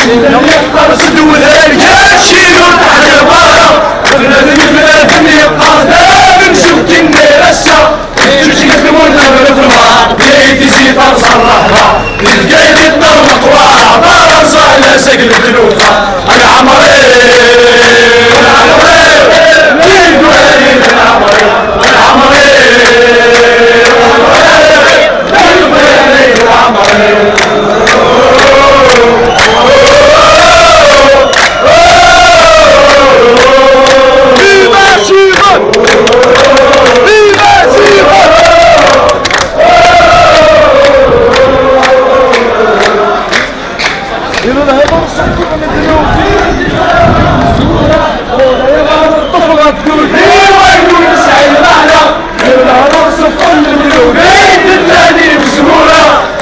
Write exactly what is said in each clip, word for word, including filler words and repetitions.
Yeqqers-d wedrar gar Ccinun ḥedd lbarra, bnadem i bnadem yeqqar d amenzug n ass-a. Teǧǧuǧeg tmurt ɣer lefra, di Tizi terẓa rrehba, di Bgayet iṭṭer leqwaɛ, Faransa la seglet lufa. Lɛemri, Lɛemri, Lɛemri, Lɛemri. Viva Simon! Viva Simon!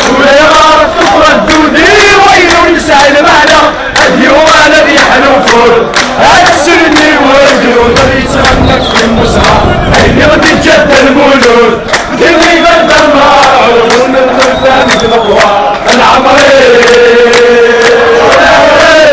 Tura yeɣɣar ṭṭefra ddudi, wayen ur nesɛi lmeɛna, ad yuɣal ad yeḥlu fur. Ad sren i werdun, ad yettɣenna f yemmusɣa, ayen i ɣ-d-iǧǧa Dda Lmulud. Di lɣiba n Dda Lmeɛruf, ur nemmel tamit leqwa. Lɛemri, Lɛemri, Lɛemri.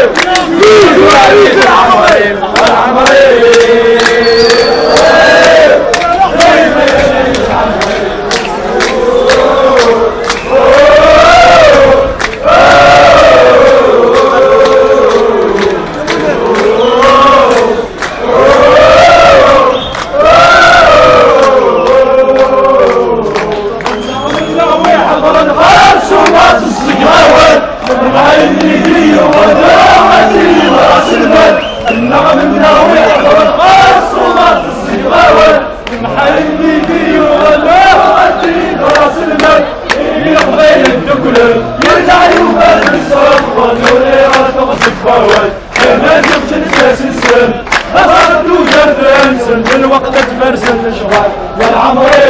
Lwaqt ad tfersen lecɣal, wa Lɛemri,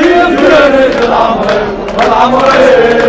Lɛemri, Lɛemri.